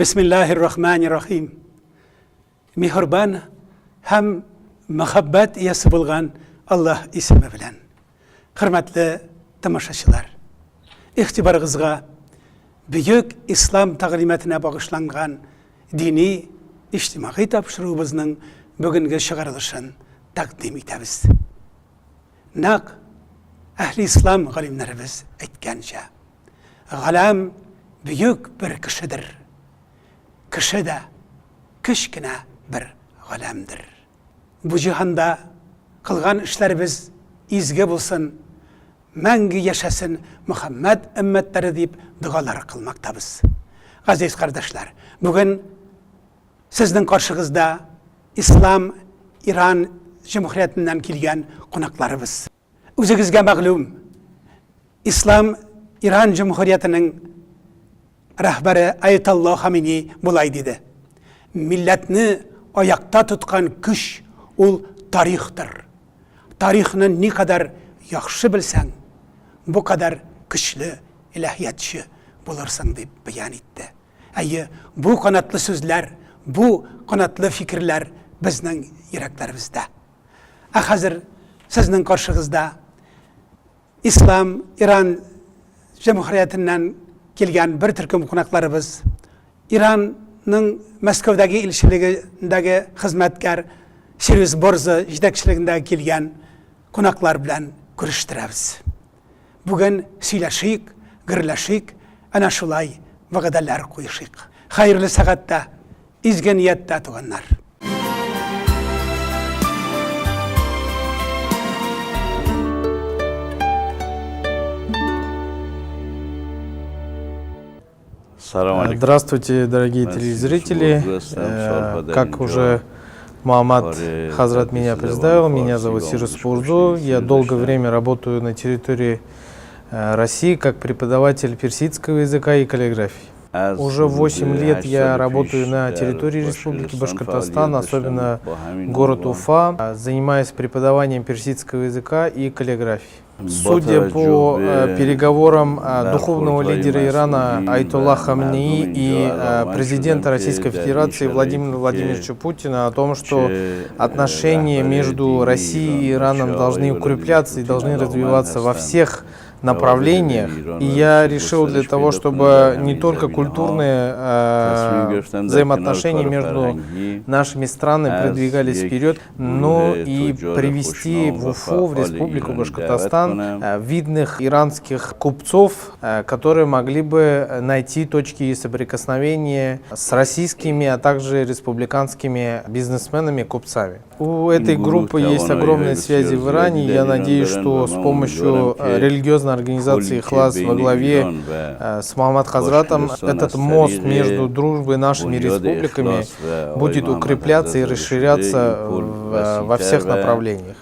Бисмиллахир рахманир рахим. Миһербан һәм мәхәббәт иясе булган Аллаһ исеме белән. Хөрмәтле тамашачылар, игътибарыгызга бөек ислам тәгълиматына багышланган дини иҗтимагый тапшыруыбызның бүгенге чыгарылышын тәкъдим итәбез. Нәкъ әһли ислам галимнәребез әйткәнчә, галәм бөек бер кешедер. Кеше дә кечкенә бер галәмдер. Бу җиһанда кылган эшләребез изге булсын, мәңге яшәсен Мөхәммәд өммәтләре дип догалар кылмактабыз. Газиз кардәшләр, бүген сезнең каршыгызда Ислам Иран җөмһүриятеннән килгән кунакларыбыз. Үзегезгә мәгълүм, Ислам Иран җөмһүриятенең рәһбәре Аятолла Хамини болай диде: Милләтне аякта тоткан көч ул тарихтыр. Тарихны никадәр яхшы белсәң, бу кадәр көчле илаһиятчы булырсың, дип бәян итте. Әйе, бу канатлы сүзләр, бу канатлы фикерләр безнең йөрәкләребездә. Ә хәзер сезнең каршыгызда Ислам Иран җәмһүриятеннән килгән бер төркем кунакларыбыз, Иранның Мәскәүдәге илчелегендәге хезмәткәр Сириус Борзо җитәкчелегендәге килгән кунаклар белән күрештерәбез. Бүген сөйләшик, гөрләшик, әнә шулай вәгъдәләр куешыйк. Хәерле сәгатьтә, изге нияттә, туганнар! Здравствуйте, дорогие телезрители. Как уже Муаммад Хазрат меня представил, меня зовут Сирус Бурзу. Я долгое время работаю на территории России как преподаватель персидского языка и каллиграфии. Уже 8 лет я работаю на территории Республики Башкортостан, особенно город Уфа, занимаюсь преподаванием персидского языка и каллиграфии. Судя по переговорам духовного лидера Ирана Айтолла Хамнеи и президента Российской Федерации Владимира Владимировича Путина о том, что отношения между Россией и Ираном должны укрепляться и должны развиваться во всех направлениях. И я решил для того, чтобы не только культурные взаимоотношения между нашими странами продвигались вперед, но и привести в Уфу, в Республику Башкортостан, видных иранских купцов, которые могли бы найти точки соприкосновения с российскими, а также республиканскими бизнесменами, купцами. У этой группы есть огромные связи в Иране. Я надеюсь, что с помощью религиозной организации «Ихлас» во главе с Мухаммад Хазратом этот мост между дружбой нашими республиками будет укрепляться и расширяться во всех направлениях.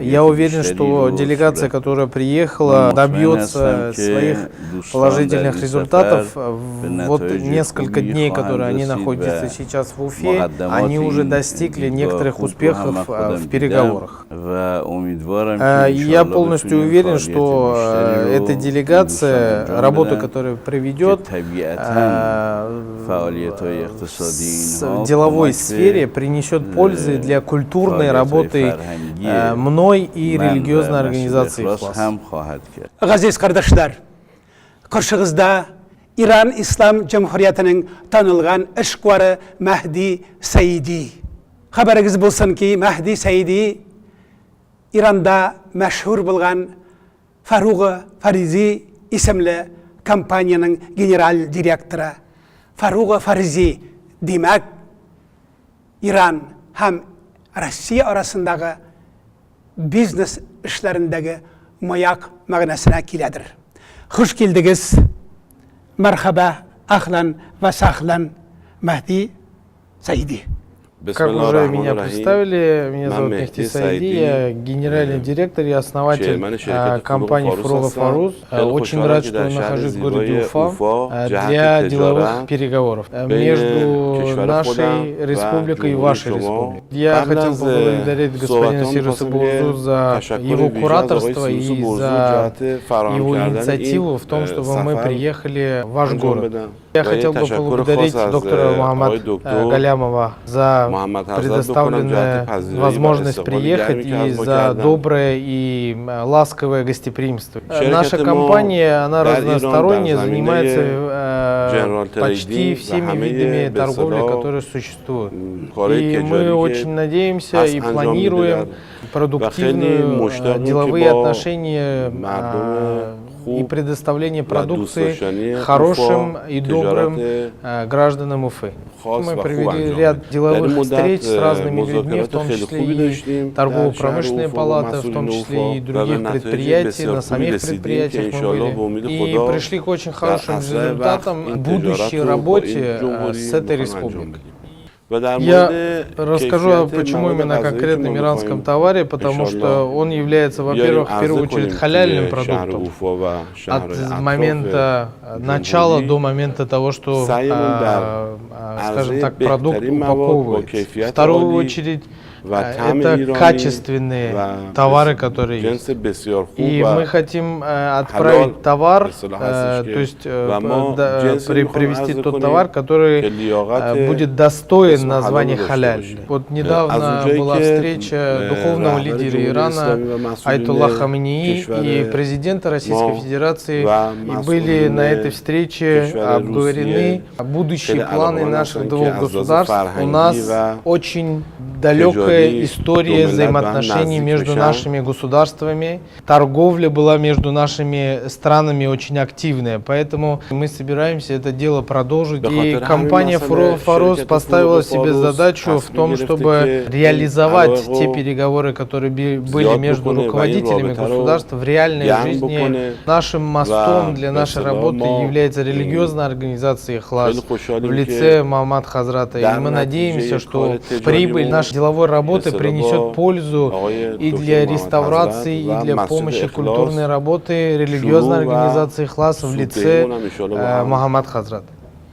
Я уверен, что делегация, которая приехала, добьется своих положительных результатов. Вот несколько дней, которые они находятся сейчас в Уфе, они уже достигли некоторых успехов в переговорах. Я полностью уверен, что эта делегация, работу, которую проведет в деловой сфере, принесет пользы для культурной работы мной и религиозной организации «Ихлас». Газиз кардәшләр, каршыгызда Иран Ислам Җөмһүриятенең танылган эшкуары Мәһди Сәиди. Хәбәрегез булсын ки, Мәһди Сәиди Иранда мәшһүр булган Фаругы Фаризи исемле компаниянең генераль директоры. Фаругы Фаризи, димәк, Иран һәм Россия арасындагы бизнес эшләрендәге маяк мәгънәсенә киләдер. Хуш килдегез, мәрхәбә, әһлән вә сәһлән, Мәһди Сәиди. Как уже меня представили, меня зовут Мехти Саиди, я генеральный директор и основатель компании Фруга Фаруз. Очень рад, что нахожусь в городе Уфа для деловых переговоров между нашей республикой и вашей республикой. Я хотел поблагодарить господина Сируса Бурзу за его кураторство и за его инициативу в том, чтобы мы приехали в ваш город. Я хотел бы поблагодарить доктора Мухаммад Галямова за предоставленную возможность приехать и за доброе и ласковое гостеприимство. Наша компания, она разносторонняя, занимается почти всеми видами торговли, которые существуют. И мы очень надеемся и планируем продуктивные деловые отношения и предоставление продукции хорошим и добрым гражданам Уфы. Мы провели ряд деловых встреч с разными людьми, в том числе и торгово-промышленная палата, в том числе и других предприятий, на самих предприятиях мы были. И пришли к очень хорошим результатам будущей работе с этой республикой. Я расскажу, почему именно о конкретном иранском товаре, потому что он является, во-первых, в первую очередь халяльным продуктом. От момента начала до момента того, что, скажем так, продукт упаковывается. Вторую очередь, это качественные товары, которые есть. И мы хотим отправить товар, то есть привезти тот товар, который будет достоин названия халяль. Вот недавно была встреча духовного лидера Ирана Айтулла Хаменеи и президента Российской Федерации, и были на этой встрече обговорены будущие планы наших двух государств. У нас очень далекая история взаимоотношений между нашими государствами. Торговля была между нашими странами очень активная, поэтому мы собираемся это дело продолжить. И компания Форос поставила себе задачу в том, чтобы реализовать те переговоры, которые были между руководителями государств в реальной жизни. Нашим мостом для нашей работы является религиозная организация «Ихлас» в лице Мухаммад Хазрата. И мы надеемся, что прибыль нашей деловой работы принесет пользу и для реставрации, и для помощи культурной работы религиозной организации «Ихлас» в лице Мухаммад Хазрата.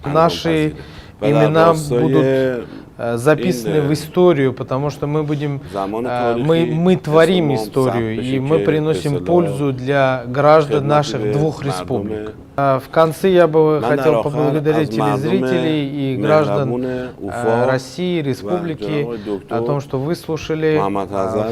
Наши имена будут записаны в историю, потому что мы будем, мы творим историю, и мы приносим пользу для граждан наших двух республик. В конце я бы хотел поблагодарить телезрителей и граждан России, республики о том, что выслушали.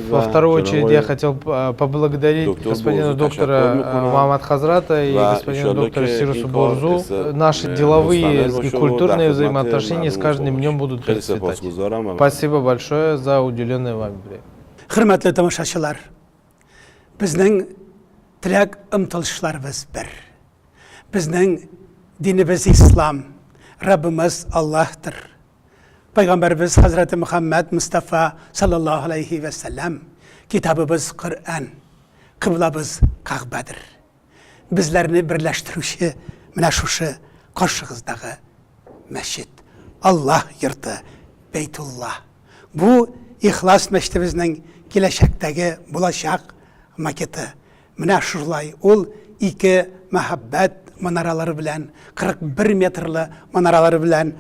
Во вторую очередь я хотел поблагодарить господина доктора Мухаммад Хазрата и господина доктора Сирусу Борзу. Наши деловые и культурные взаимоотношения с каждым днем будут процветать. Спасибо большое за уделенное вами время. Хөрмәтле тамашачылар, безнең теләк омтылышларыбыз бер. Безнең динебез ислам, Раббымыз Аллаһтыр. Пайгамбарыбыз Хәзрәте Мөхәммәд Мустафа саллаллаһу алейхи вә сәлләм, китабыбыз Коръән, кыблабыз Кәгъбәдер. Безләрне берләштерүче менә шушы каршыгыздагы мәчет, Аллаһ йорты, Бәйтулла. Бу Ихлас мәчетебезнең киләчәктәге булачак макеты. Менә шулай ул ике мәхәббәт манаралары белән, 41 метрлы манаралары белән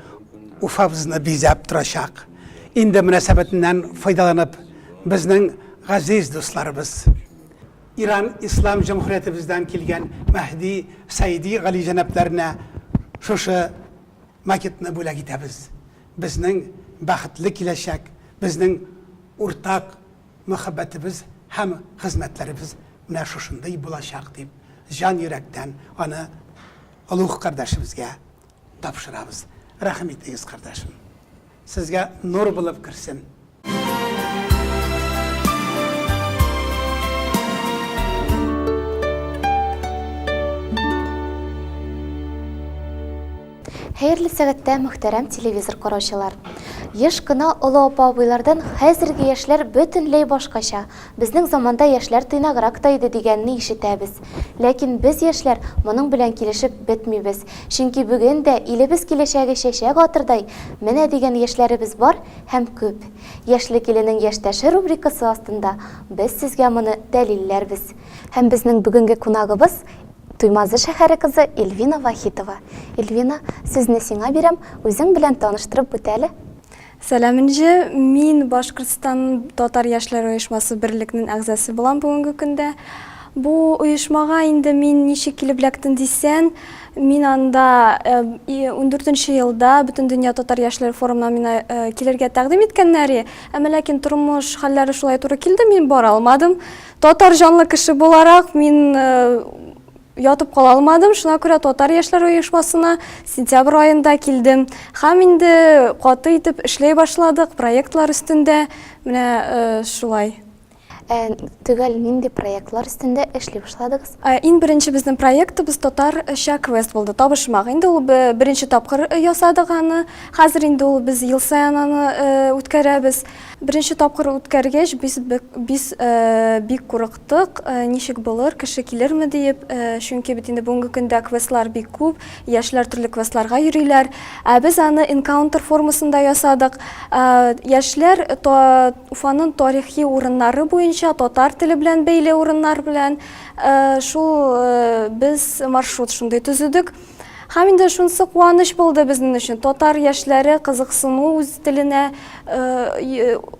Уфабызны бизәп торачак. Инде мөнәсәбәтеннән файдаланып, безнең газиз дусларыбыз, Иран Ислам Җөмһүриятебездән килгән Мәһди Сәйди галиҗәнапләренә шушы макетны бүләк итәбез. Безнең бәхетле киләчәк, безнең уртак мәхәббәтебез һәм хезмәтләребез менә шушындый булачак дип, җан йөрәктән аны олуг кардәшебезгә тапшырабыз. Рәхим итегез, кардәшем. Сезгә нур булып керсен. Хәерле сәгатьтә, мөхтәрәм телевизор караучылар. Еш кына олы апа-абыйлардан хәзерге яшьләр бөтенләй башкача, безнең заманда яшьләр тыйнаграк та иде дигәнне ишетәбез. Ләкин без, яшьләр, моның белән килешеп бетмибез. Чөнки бүген дә илебез киләчәге чәчәк атырдай менә дигән яшьләребез бар һәм күп. Яшьлек иленең яшьтәше рубрикасы астында без сезгә моны дәлилләрбез. Һәм безнең бүгенге кунагыбыз, Туймазы шәһәре кызы Эльвина Вахитова. Эльвина, сүзне сиңа бирәм, үзең белән таныштырып үт әле. Сәлам, Энҗе! Мин Башкортстан татар яшьләр оешмасы Берлекнең әгъзасы булам бүгенге көндә. Бу оешмага инде мин ничек килеп эләктем дисән, мин анда 14 нче елда Бөтендөнья татар яшьләре форумына миңа килергә тәкъдим иткәннәр, әмма ләкин тормыш хәлләре шулай туры килде, мин бара алмадым. Татар җанлы кеше буларак, мин ятып кала алмадым, шуңа күрә татар яшьләр оешмасына сентябрь аенда килдем. Һәм инде каты итеп эшләй башладык, проектлар өстендә, менә шулай. Ә төгәл нинди проектлар өстендә эшли башладыгыз? Иң беренче безнең проектыбыз татарча квест булды, табышмак. Инде ул беренче тапкыр ясадык аны. Хәзер инде ул без ел саен аны үткәрәбез. Беренче тапкыр үткәргәч, без без бик курыктык, ничек булыр, кеше килерме диеп. Чөнки бит инде бүгенге көндә квестлар бик күп, яшьләр төрле квестларга йөриләр. Ә без аны энкаунтер формасында ясадык. Яшьләр Уфаның тарихи урыннары буенча, татар теле белән бәйле урыннар белән шул без маршрут шундый төзедек. Һәм инде шунысы куаныч булды безнең өчен. Татар яшьләре кызыксыну үз теленә,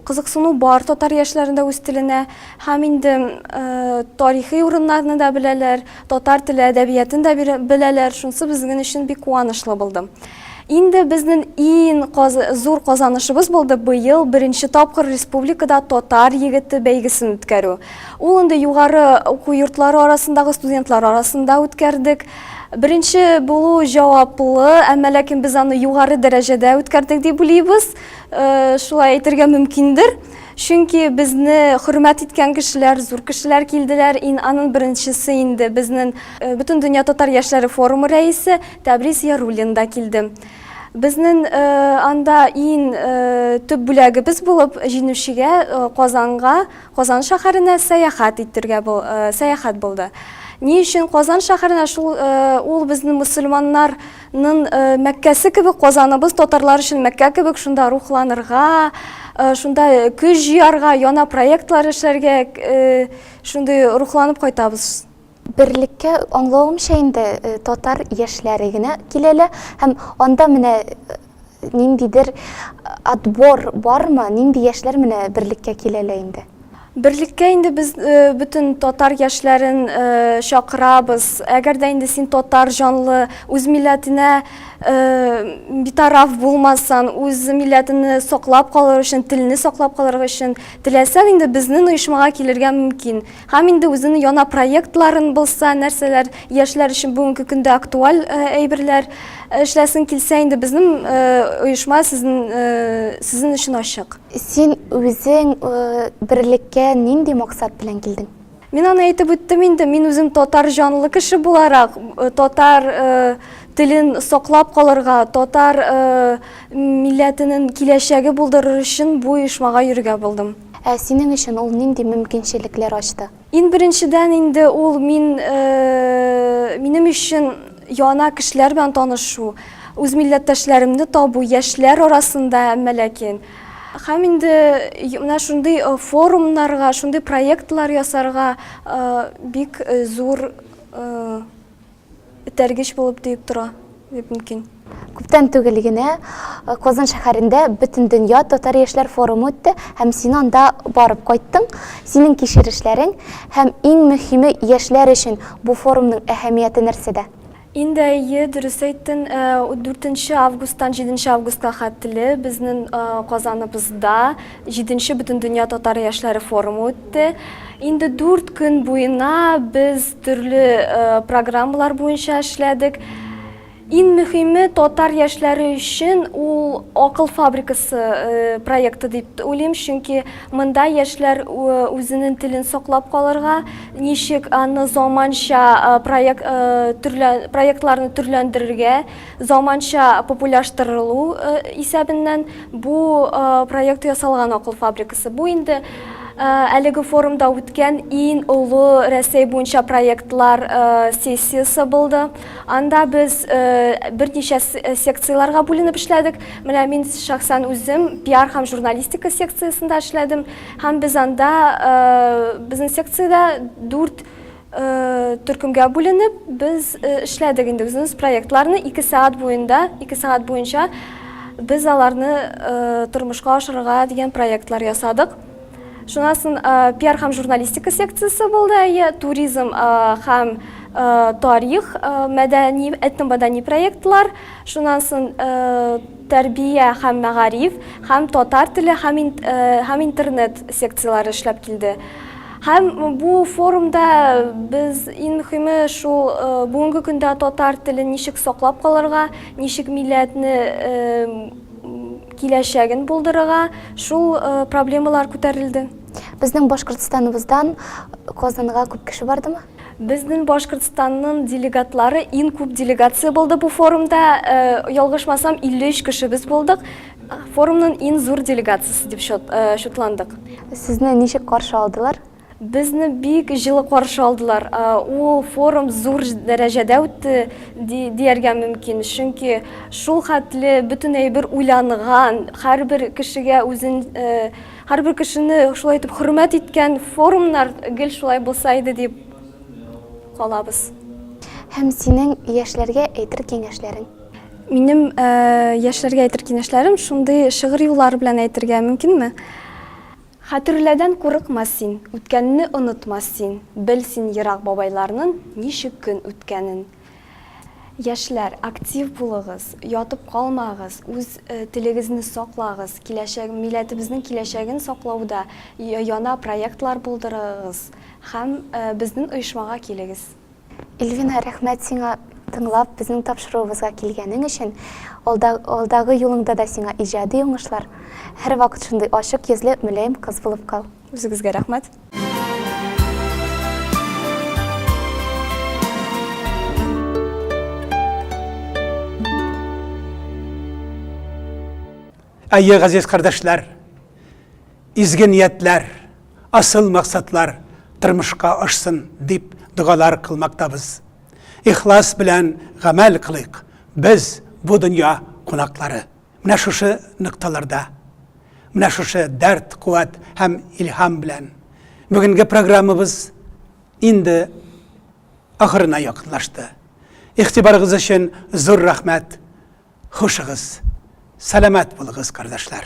кызыксыну бар татар яшьләрендә үз теленә. Һәм инде тарихи урыннарны да беләләр, татар теле әдәбиятын да беләләр. Шунысы безнең өчен бик куанычлы булды. Инде безнең иң каз, зур казанышыбыз булды быел беренче тапкыр республикада татар егете бәйгесен үткәрү. Ул инде югары уку йортлары арасындагы студентлар арасында үткәрдек. Беренче булу җаваплы, әмма ләкин без аны югары дәрәҗәдә үткәрдек дип уйлыйбыз. Э, шулай әйтергә мөмкиндер. Чөнки безне хөрмәт иткән кешеләр, зур кешеләр килделәр. Ин аның беренчесе инде безнең э, Бөтендөнья татар яшьләре форумы рәисе Тәбрис Яруллин да килде. Безнең э, анда иң э, төп бүләгебез булып җиңүчегә э, Казанга, Казан шәһәренә сәяхәт итергә бул, сәяхәт булды. Ни өчен Казан шәһәренә шул ул безнең мөселманнарның Мәккәсе кебек Казаныбыз татарлар өчен Мәккә кебек шунда рухланырга, шунда көч җыярга, яна проектлар эшләргә шундый рухланып кайтабыз. Берлеккә, аңлавымча инде, татар яшьләре генә киләләр һәм анда менә ниндидер отбор бармы? Нинди яшьләр менә берлеккә киләләр инде? Берлеккә инде без бөтен татар яшьләрен чакырабыз. Әгәр дә инде син татар җанлы, үз милләтенә битараф булмасаң, үз милләтеңне саклап калыр өчен, телне саклап калыр өчен теләсәң, инде безнең оешмага килергә мөмкин. Һәм инде үзенең яна проектларын булса, нәрсәләр яшьләр өчен бүгенге көндә актуаль әйберләр эшләсен килсә, инде безнең оешма сезнең сезнең өчен ачык. Син үзең берлеккә нинди максат белән килдең? Мин аны әйтеп үттем инде, мин үзем татар җанлы кеше буларак, татар телен саклап калырга, татар милләтенең киләчәге булдырыр өчен бу оешмага йөрергә булдым. Ә синең өчен ул нинди мөмкинчелекләр ачты? Иң беренчедән инде ул мин, минем өчен яна кешеләр белән танышу, үз милләттәшләремне табу, яшьләр арасында, әмма ләкин. Һәм инде менә шундый форумнарга, шундый проектлар ясарга бик зур этәргеч булып диеп тора дип мөмкин. Күптән түгел генә э, Казан шәһәрендә Бөтендөнья татар яшьләр форумы үтте һәм син анда барып кайттың. Синең кичерешләрең һәм иң мөһиме яшьләр өчен бу форумның әһәмияте нәрсәдә? Инде әйе, дөрес әйттең. 4 э, августтан 7 августка хәтле безнең э, Казаныбызда 7 Бөтендөнья татар яшьләре форумы үтте. Инде 4 көн буена без төрле программалар буенча эшләдек. Иң мөһиме татар яшьләре өчен ул акыл фабрикасы проекты дип уйлыйм, чөнки монда яшьләр үзенең телен саклап калырга, ничек аны заманча проект төрле проектларны төрләндерергә, заманча популяштырылу исәбеннән бу проект ясалган акыл фабрикасы. Бу инде әлеге форумда үткән иң олы Рәсәй буенча проектлар сессиясе булды. Анда без берничә секцияләргә бүленеп эшләдек. Менә мин шәхсән үзем пиар һәм журналистика секциясендә эшләдем. Һәм без анда безнең секциядә дүрт төркемгә бүленеп, без эшләдек инде үзебез проектларны 2 сәгать буенда, 2 сәгать буенча без аларны тормышка ашырырга дигән проектлар ясадык. Шуннан соң пиар һәм журналистика секциясе булды, әйе, туризм һәм тарих, мәдәни, этномәдәни проектлар, шуннан соң тәрбия һәм мәгариф, һәм татар теле һәм, һәм интернет секцияләре эшләп килде. Һәм бу форумда без иң мөхиме шул бүгенге көндә татар телен ничек саклап калырга, ничек милләтне киләчәген булдырырга, шул проблемалар күтәрелде. Безнең Башкортстаныбыздан Казанга күп кеше бардымы? Безнең Башкортстанның делегатлары иң күп делегация булды бу форумда. Ялгышмасам, 53 кеше без булдык. Форумның иң зур делегациясе дип шутландык. Сезне ничек каршы алдылар? Безне бик җылы каршы алдылар. Ул форум зур дәрәҗәдә үтте дияргә мөмкин, чөнки шул хәтле бөтен әйбер уйланган, һәрбер кешегә үзен, һәрбер кешене шулай итеп хөрмәт иткән форумнар гел шулай булса иде дип калабыз. Һәм синең яшьләргә әйтер киңәшләрең? Минем яшьләргә әйтер киңәшләрем шундый шигырь юллары белән әйтергә мөмкинме? Хәтерләдән курыкма син, үткәнне онытма син, бел син ерак бабайларнын ничек көн үткәнен. Яшьләр, актив булыгыз, ятып калмагыз, үз телегезне саклагыз, киләчәк, милләтебезнең киләчәген саклауда яна проектлар булдырыгыз һәм безнен оешмага килегез. Ильвина, рәхмәт сиңа тыңлап, безнең тапшыруыбызга килгәнең өчен. Алда, алдагы юлыңда да сиңа иҗади уңышлар. Һәрвакыт шундый ачык йөзле, мөлаем кыз булып кал. Үзегезгә рәхмәт. Әйе, газиз кардәшләр, изге ниятләр, асыл максатлар тормышка ашсын дип догалар кылмактабыз. Ихлас белән гамәл кылыйк, без бу дөнья кунаклары. Менә шушы нокталарда, менә шушы дәрт, куәт һәм илһам белән бүгенге программабыз инде ахырына якынлашты. Игътибарыгыз өчен зур рәхмәт. Хушыгыз, сәламәт булыгыз, кардәшләр.